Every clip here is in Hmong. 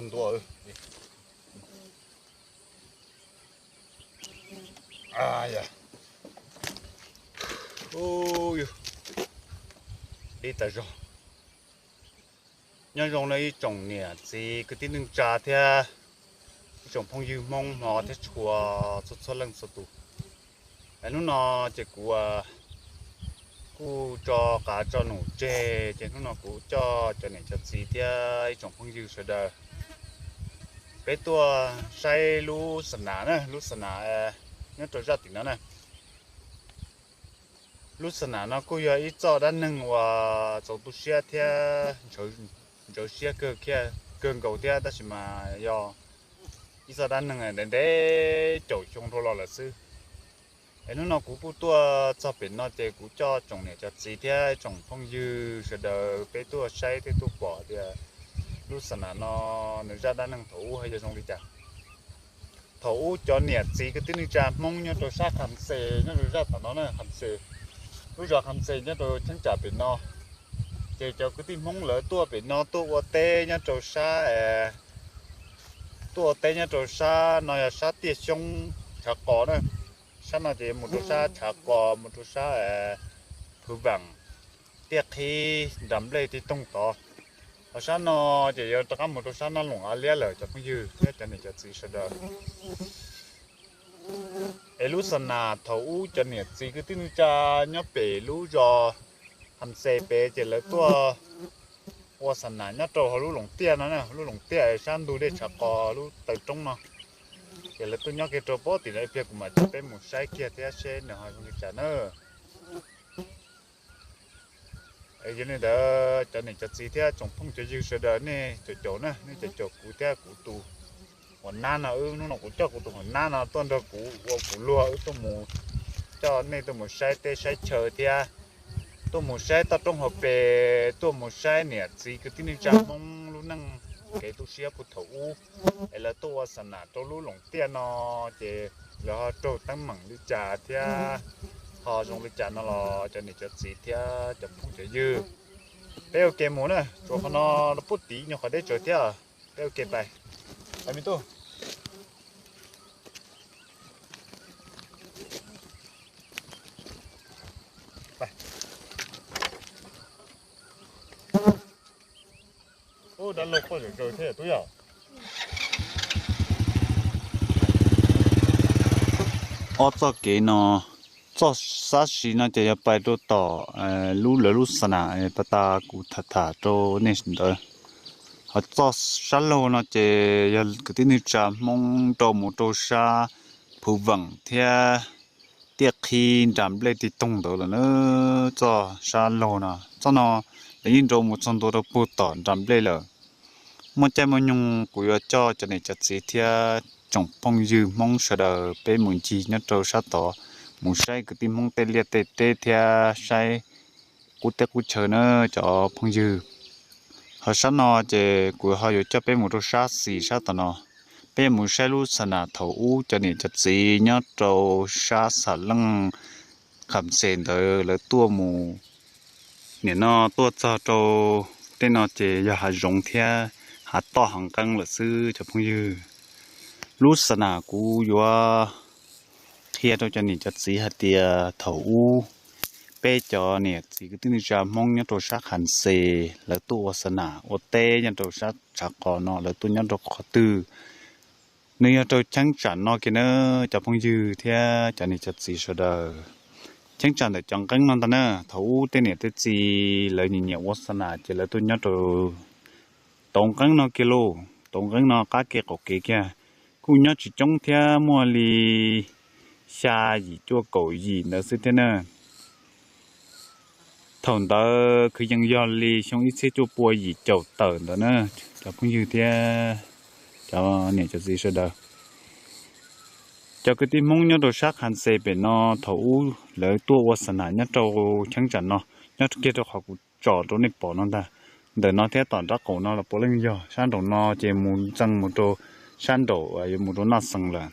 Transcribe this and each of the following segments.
ntua. Ib tas zog. Nyob zoo no ib tsoom niam txiv kwv tij neej tsa thiab ib tsoom phooj ywg Hmoob hmov thiab tshua txhua txhua leej txhua tus. Hnub no ces kuv kuj tso qav tso num tseg ces hnub no kuv coj cov niam cov txiv thiab ib tsoom phooj ywg sawv daws peb tuaj saib lub xa nam na, lub xa nam nyob rau zaj tim no na. Lub xa nam no kuj yog ib txoj dab neeg uas txaus tu siab thiab ntshaw siab kawg nkaus thiab, tab sis mas yog ib txoj dab neeg ntev ntev caum xyoo dhau los lawm xwb. Es hnub no kuv kuj tuaj txog pem no ces kuv coj tsoom niam cov txiv thiab tsoom phooj ywg sawv daws peb tuaj saib thiab tuaj pom tias lub xa nam no nws zaj dab neeg thaum ub ho yog zoo li cas. Thaum ub cov niam txiv kwv tij neej tsa Hmoob nyob rau sab Kham Xes, nyob rau zaj tom no na, Kham Xes, lub zos Kham Xes nyob rau cheeb tsam pem no. Ces cov kwv tij Hmoob lawv tuaj pem no tuaj ua teb nyob rau sab, tuaj ua teb nyob rau sab no yog sab Tiaj Xyoob Tshav Qos na. Sab no ces mus rau sab Tshav Qos, mus rau sab Phwv Vam, Tiaj Qhib, Nras Nplej, Tij Toog tod. Ho sab no ces yuav rov qab mus rau sab Naj Loos Av Liab lawm cov phooj ywg thiab cov niam cov txiv sawv daws. Es lub xa nam thaum ub cov niam txiv kwv tij neej tsa nyob pem lub zos Kham Xes pem ces lawv tuaj ua xa nam nyob rau hauv lub Loos Tiaj no, lub Loos Tiaj sab ntug dej Tshav Qos lub taw roob no. Ces lawv tuaj nyob kiag rau pob tim no ib pliag kuv mam coj peb mus saib kiag thiab seb nws ho zoo li cas na. Yog li ntawd cov niam cov txiv thiab tsoom phooj cov ywg sawv daws nej caum caum na, nej caum caum kuv thiab kuv tus hua nab no, wb hnub no kuv coj kuv tus hua nab no tuaj nrog kuv ua kuv luag wb tuaj mus, coj nej tuaj mus saib teb saib chaw thiab tuaj mus saib toj roob hauv pes, tuaj mus saib niam txiv kwv tij neej tsa Hmoob lub neej kev tu siab puag thaum ub, es lawv tuaj ua xa nam rau lub Loos Tiaj no, ces lawv ho raug teeb meem li cas thiab ho zoo li cas no los cov niam cov txiv thiab cov phooj cov ywg, peb ua ke mus na, tsuas qhov no puag tim nyuag qhov deb tsawv thiab, peb ua ke pais, pais me tub. Dab laug quaj zom zaws thiab tub yom. Ob txoj kev no, txoj sab sim no ces yog pais rau tom lub lawv lub xa nam pas tas kuv tham tham rau nej ntawd. Ho txoj sab laug no ces yog kwv tij neej tsa Hmoob rau mus rau sab Phwv Vam thiab Tiaj Qhib, Nras Nplej, Tij Toog ntawd lawm na. Txoj sab laug no, txoj no lawv yeej nrau mus txog ntua rau puag tom Nras Nplej lawm. Muaj caij muaj nyoog kuv yuav coj cov niam cov txiv thiab tsoom phooj ywg Hmoob sawv daws peb mus ncig nyob rau sab tod, mus saib kwv tij Hmoob tej liaj tej teb thiab saib qub teb qub chaw na cov phooj ywg. Ho sab no ces kuv ho yuav coj peb mus rau sab xis sab tom no, peb yuav mus saib lub xa nam thaum ub cov niam cov txiv nyob rau sab Xam Leej, Kham Xes ntawd lawv tuaj mus. Nim no tuaj txog rau tej no ces yog hav zoov thiab hav toj hav nqeeb lawm xwb cov phooj ywg. Lub xa nam kuv yuav qhia rau cov niam cov txiv hais tias thaum ub peb cov niam txiv kwv tij neej tsa Hmoob nyob rau sab Kham Xes lawv tuaj ua xa nam ua teb nyob rau sab Tshav Qos no, lawv tuaj nyob rau qhov twg. Nws yog rau cheeb tsam no kiag na cov phooj ywg thiab cov niam cov txiv sawv daws. Cheeb tsam ntawm cov nqeeb no ntag na, thaum ub tej niam tej txiv lawv nyiam nyiam ua xa nam ces lawv tuaj nyob rau tauv nqeeb no kiag lauj. Tauv nqeeb no qab kev qaum kev kiag, kuj nyob tsis coob thiab, muaj li xya yim cuaj kaum yim ntawd xwb thiab na. Thaum ntawd kwv yees yog li xyoo ib txhiab cuaj pua yim caum tawm ntawd na cov phooj ywg thiab cov niam cov txiv sawv daws. Cov kwv tij Hmoob nyob rau sab Kham Xes pem no thaum ub lawv tuaj ua xa nam nyob rau cheeb tsam no, nyob kiag rau qhov kuv tsom rau nej pom no ntag. Ntawm no thiab tom nraub qaum no los puav leej yog, sab nraum no ces mus ntxees mus rau sab nraum yuav mus rau Naj Xees lawm.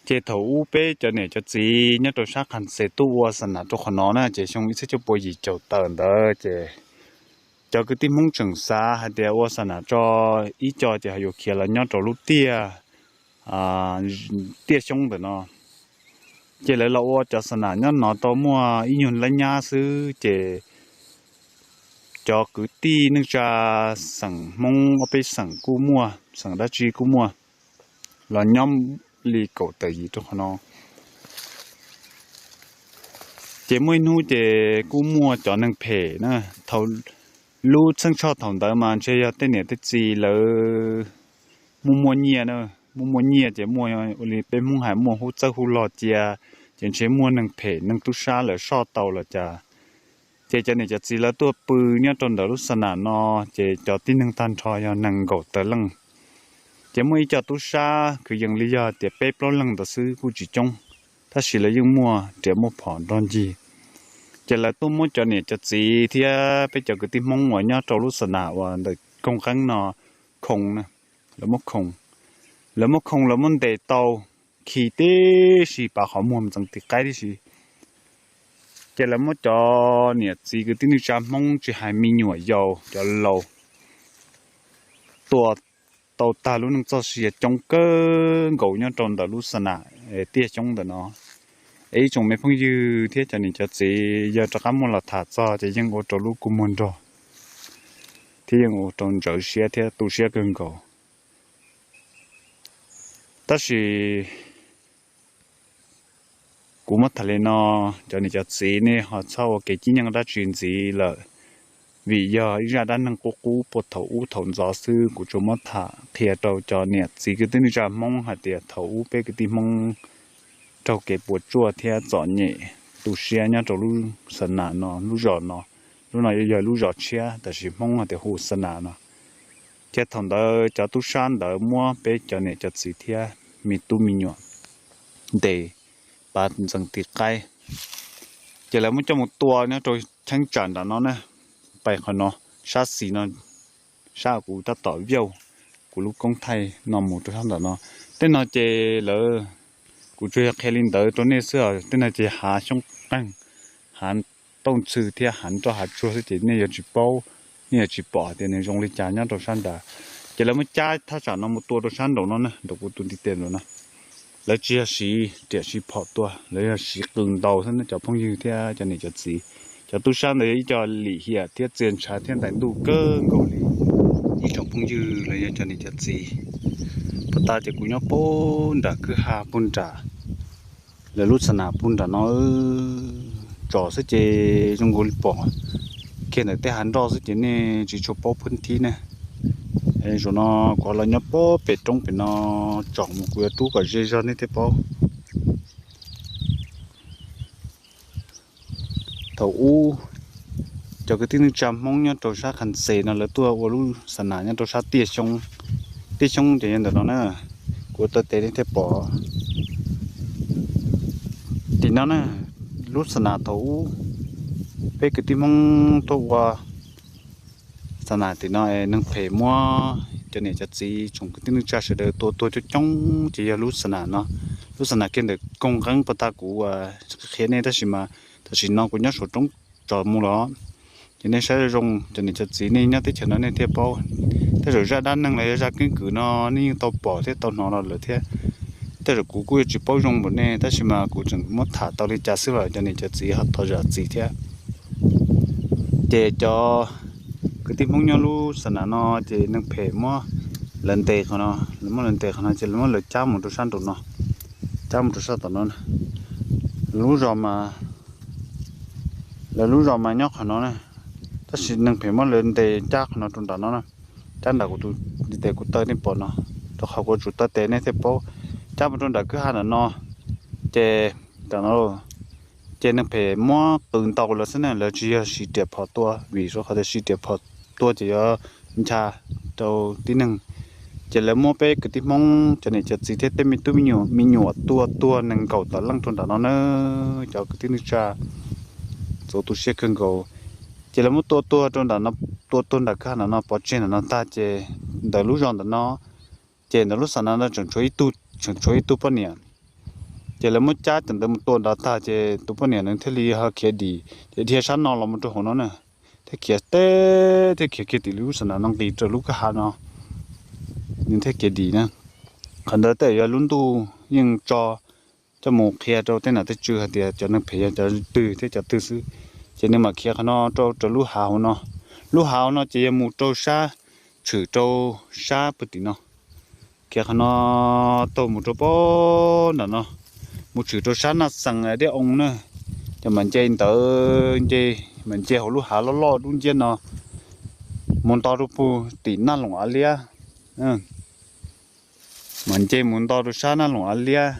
Ces thaum ub peb cov niam cov txiv nyob rau sab Kham Xes tuaj ua xa nam rau qhov no na ces xyoo ib txhiab cuaj pua yim caum tawm ntawd ces cov kwv tij Hmoob tseem xav hais tias ua xa nam tso ib co ces ho yuav khiav los nyob rau lub tiaj, tiaj xyoob ntawm no. Ces lawv los ua cov xa nam nyob no tau muaj ib nyuag lab nyab xwb ces cov kwv tij neej tsa xeem Hmoob ob peb xeem kuj muaj, xeem dab tsi kuj muaj, los nyob li kaum tawm yim rau qhov no. Ces muaj ib hnub ces kuj muaj cov neeg phem na, thaum lub txheej tshoj thaum ntawd mas ntshe yog tej niam tej txiv lawv muaj muaj nyiaj na, muaj muaj nyiaj ces muaj ua li peb Hmoob hais muaj hub txawb hub log cia, ces ntshe muaj neeg phem neeg tub sab lawv soj tau los cas. Ces cov niam cov txiv lawv tuaj pw nyob rau ntawm lub xa nam no, ces cov tib neeg tag nrho yog nees nkaum tawm leej. Ces muaj ib co tub sab kwv yees li yog tias peb plaub leeg ntawd xwb kuj tsis coob, tab sis lawv yeej muaj riam muaj phom nrog ncig. Ces lawv tuaj muab cov niam cov txiv thiab peb cov kwv tij Hmoob uas nyob rau lub xa nam uas ntawm koog qeeb no khoo, lawv muab khoo, lawv muab khoo lawv muab ntes tau khi tib si, pav qhov muag ntxeev tis qaib tib si. Ces lawv muab cov niam txiv kwv tij neej tsa Hmoob tsis hais me nyuam yaus cov laus tua tau tag lub neej txoj sia coob kawg nkaus nyob rau ntawm lub xa nam tiaj xyoob ntawm no. Es ib tsoom me phooj ywg thiab cov niam cov txiv yog rov qab muaj los tham txog ces yeej ua rau lub kua muag nrog thiab yeej ua rau ntsawv siab thiab tu siab kawg nkaus. Tab sis kuv muab tham li no, cov niam cov txiv nej ho txhob ua kev cib nyeej dab tsi ntxiv lawm, vim yog ib zaj dab neeg qub qub puag thaum ub thaum ntxov xwb. Kuv tsuas muab tham qhia rau cov niam txiv kwv tij neej tsa Hmoob hais tias thaum ub peb kwv tij Hmoob raug kev puas tsuaj thiab txom nyem tu siab nyob rau lub xa nam no, lub zos no. Lub no yuav yog lub zos tshiab tab sis Hmoob hais tias hu xa nam no. Ces thaum ntawd cov tub sab ntawd muab peb cov niam cov txiv thiab me tub me nyuam ntes pav ntxeev tis qaib, ces lawv muab coj mus tua nyob rau cheeb tsam nram no na, pais qhov no, sab xis no, sab kuv tab tom viaj kuv lub koob thaij no mus rau sab nram no. Tej no ces lawv, kuv tsuas yog qhia li ntawd rau nej xwb os, tej no ces hav xyoob qeeg, hav tooj ntxhw thiab hav nroj hav tsuag xwb ces nej yuav tsis paub, nej yuav tsis pom tias nws zoo li cas nyob rau sab nrad. Ces lawv muab cab thaj tsam no mus tua rau sab nraum no na, nraum kuv tus ntiv tes nraum no. Lawv tsis yog siv riam siv phom tua, lawv yog siv qws ntaus xwb na cov phooj ywg thiab cov niam cov txiv. Cov tub sab ntawd yog ib co lim hiam thiab txias ntshav thiab ntais ntuj kawg nkaus li. Ib tsoom phooj ywg los yog cov niam cov txiv, puag ta ces kuv nyob puag nram kwj ha puag nram lawv lub xa nam puag nram no, tsom xwb ces zoo nkaus li pom kiag ntawm tej hav nroj xwb ces nej tsis tshua paub phwb thib ne. Zaum no kuv los nyob puag pem roob pem no tsom mus, kuv yuav rub kom ze zog nej thiaj paub. Thaum ub cov kwv tij neej tsa Hmoob nyob rau sab Khas Xes no lawv tuaj ua lub xa nam nyob rau sab tiaj xyoob, tiaj xyoob ces yog ntawm no na, kuv taw tes nej thiaj pom. Tim no na, lub xa nam thaum ub peb kwv tij Hmoob tuaj ua xa nam tim no es neeg phem muab cov niam cov txiv tsoom kwv tij neej tsa sawv daws tua tuag coob coob ces yog lub xa nam no. Lub xa nam kiag ntawm koog nqeeb puag ta kuv qhia nej tab sis mas tam sim no kuv nyob saum roob tsom mus los. Ces nej saib zoo zoo, cov niam cov txiv nej nyob teb chaws no nej thiaj paub. Tej zaum zaj dab neeg los yog zaj keeb kwm no nej yeej tau pom thiab tau hnov los lawm thiab. Tej zaum kuv kuj yuav tsis paub zoo npaum nej tab sis mas kuv tseem muab tham tau li cas xwb los cov niam cov txiv ho thov zam txim thiab. Ces cov kwv tij Hmoob nyob lub xa nam no ces neeg phem muab lawv ntes qhov no, lawv muab lawv ntes qhov no ces lawv muab lawv cab mus rau sab nraum no, cab mus rau sab tom no. Lub zos mas, lawv lub zos mas nyob qhov no na, tab sis neeg phem muab lawv ntes cab qhov no rau nram no na, cab nram kuv tus ntiv tes kuv taw nej pom no, rau qhov kuv tsum taw tes nej thiaj paub. Cab mus rau nram kwj ha nram no, ces nram no ces neeg phem muab qws ntaus lawv xwb na, lawv tsis yog siv riam phom tua vim rau qhov tias siv riam phom tua ces yuav ncha rau tib neeg. Ces lawv muab peb kwv tij Hmoob cov niam cov txiv thiab tej me tub me nyuam tua tuag nees nkaum tawm leej rau nram no na, cov kwv tij neej tsa txaus tu siab kawg nkaus. Ces lawv muab tua tuag rau nram no, tua tuag nram kwj ha nram no pov tseg nram no tag ces ntawm lub zos ntawm no, ces ntawm lub xa nam no tseem tshuav ib tug, tseem tshuav ib tug poj niam. Ces lawv muab cab cov ntawd mus tua nrad tag ces tus poj niam nws thiaj li ho khiav dim ces dhia sab no los mus rau hauv no na. Thiaj khiav teb thiaj khiav kiag tim lub xab nam no nqis rau lub kwj ha no, nws thiaj khiav dim na. Qhov ntawd tej yog lub ntuj yeej tso coj mus qhia rau tej nam tej tswv hais tias cov neeg phem yog cov twg thiab cov twg xwb. Ces nws mam khiav qhov no rau rau lub hav hauv no. Lub hav hauv no ces yog mus rau sab, tshwm rau sab puag tim no. Khiav qhov no taug mus rau pab nram no, mus tshwm rau sab Naj Xees Dej Oo na. Ces mam nce ntawd nce, mam nce hauv lub hav loj loj dub nciab no mus nto rau puag tim Naj Loos Av Liab. Mam nce mus nto rau sab Naj Loos Av Liab.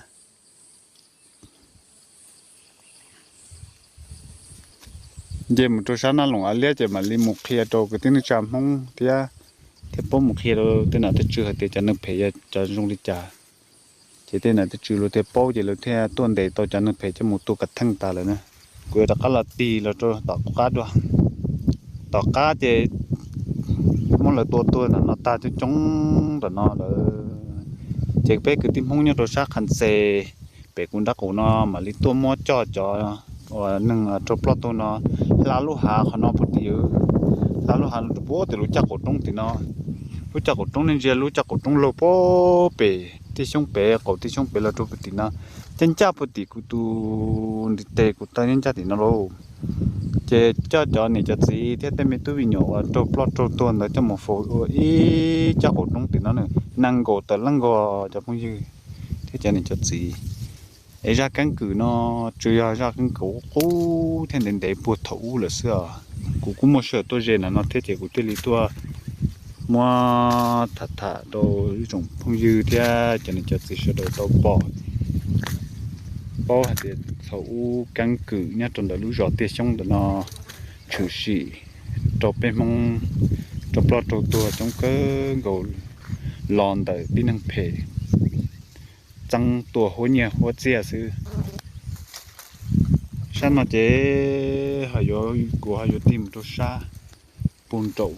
Nce mus rau sab Naj Loos Av Liab ces mam li mus qhia rau kwv tij neej tsa Hmoob thiab, thiab paub mus qhia rau tej nam tej tswv hais tias cov neeg phem yog cov zoo li cas. Ces tej nam tej tswv lawv thiaj paub ces lawv thiaj tuaj ntes tau cov neeg phem coj mus tua kav theej tas lawm na. Kuv yuav rov qab los tig los rau tom qab dua, tom qab ces muab lawv tua tuag ntawm no tag coob coob ntawm no lawm. Ces peb kwv tij Hmoob nyob rau sab Kham Xes pem kuv nrab qaum no mam li tuaj muab coj cov uas neeg raug ploj tuag no hla lub hav qhov no puag tim, hla lub hav no rau puag tim lub caj qaum roob tim no. Lub caj qaum roob nej ntsia lub caj qaum roob laug puag pem tej xyoob pem qaum tej xyoob pem los rau puag tim no, ncaj ncaj puag tim kuv tus ntiv tes kuv taw ncaj ncaj tim no lauj. Ces coj cov niam cov txiv thiab tej me tub me nyuam uas raug ploj raug tuag ntawd coj mus faus ua ib caj qaum roob tim no na, nees nkaum tawm leej nkaus cov phooj ywg thiab cov niam cov txiv. Es zaj keeb kwm no tsuas yog zaj keeb kwm qub qub thiab ntev ntev puag thaum ub lawm xwb os. Kuv kuj muaj sij hawm tuaj ze ntawm no thiab ces kuv thiaj li tuaj muab tham tham rau ib tsoom phooj ywg thiab cov niam cov txiv sawv daws tau pom paub hais tias thaum ub keeb kwm nyob rau ntawm lub zos Tiaj Xyoob ntawm no tshwm sim rau peb Hmoob raug ploj raug tuag coob kawg nkaus los ntawm tib neeg phem txeeb tua huab nyiaj huab txiaj xwb. Sab no ces ho yuav, kuv ho yuav tig mus rau sab puag nraum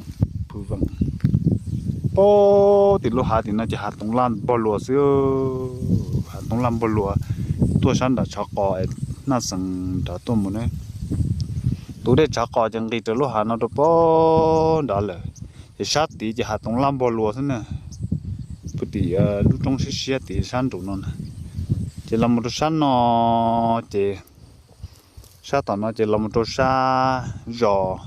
Phu Veem. Puag tim lub hav tim no ces hav Toov Laj Npog Luas xwb, hav Toov Laj Npog Luas tuaj sab nram Tshav Qos, Naj Xees nrad tuaj mus ne. Tus dej Tshav Qos ces nqis raws lub hav no rau puag nrad lawm. Ces sab tid ces hav Toov Laj Npog Luas xwb na, puag tim lub roob siab siab tid sab nraum no na. Ces los mus rau sab no ces, sab tom no ces los mus rau sab zos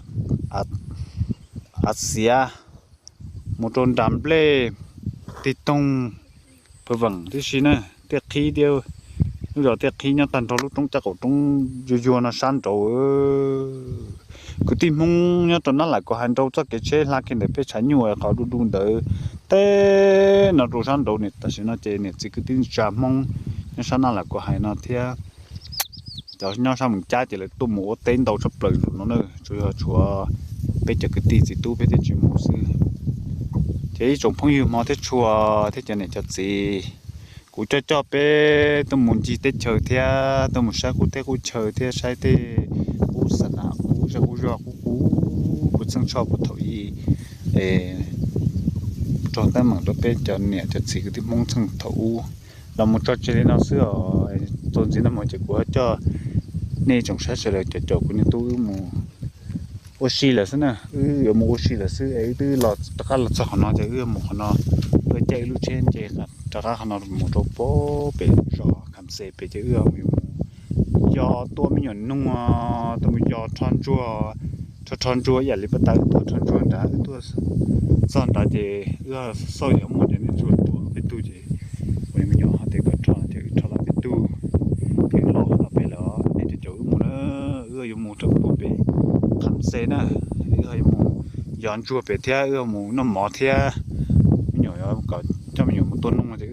Av Xiav, mus rau nram nplej Tig Toog, Phu Veem tib si na, Tiaj Qhib thiab, lub zos Tiaj Qhib nyob tag nrho lub roob caj qaum roob yuag yuag no sab nraud. Kwv tij Hmoob nyob rau Nab Lam Kaum Hais nrau txoj kev tsheb hla kiag ntawm peb tshav nyuj qhov du du ntawd teb no rau sab nraud. Tam sim no ces niam txiv kwv tij neej tsa Hmoob nyob sab Nab Lam Kaum Hais no thiab cov nyob sab Moos Cab ces lawv tuaj mus ua teb ntau tshaj plaws zaum no na, tsuas yog tshuav peb cov kwv tij txiv tub peb thiaj tsis mus xwb. Ces ib tsoom phooj ywg hmov thiab tshua thiab cov niam cov txiv, kuv coj coj peb tuaj mus ncig teb chaws thiab tuaj mus saib qub teb qub chaw thiab saib tej qub xa nam qub zej qub zog qub qub puv txheej tshoj puag thaum ub, raug teeb meem rau peb cov niam cov txiv kwv tij Hmoob txheej thaum ub. Los mus tso tseg li no xwb os. Txuas ntxiv no mus ces kuv coj nej tsoom saib sawv daws caum caum kuv niag tub wb mus ua si lawm xwb na, wb yuav mus ua si lawm xwb es wb twb los rov qab los txog qhov no ces wb yuav mus qhov no, wb caij wb lub tsheb nce rov qab qhov no mus rau pem zos Kham Xes pem ces wb yuav mus yos tua me nyuam noog, tuaj mus yos rho ntsuag, rho rho ntsuag ib yam li pas tas wb tuaj rho ntsuag nrad, wb tuaj txog nrad ces wb xauj yog muaj cov niag ntsuag tuam peb tug ces kuv niag me nyuam hais tias kom rho ces wb rho los peb tug, ces wb los qhov no pem lawm, nej caum caum wb mus na, wb yuav mus rau puag pem Kham Xes na, wb yuav mus yos ntsuag pem thiab wb yuav mus noj mov thiab. Me nyuam yuav kom coj me nyuam mus tua noog ces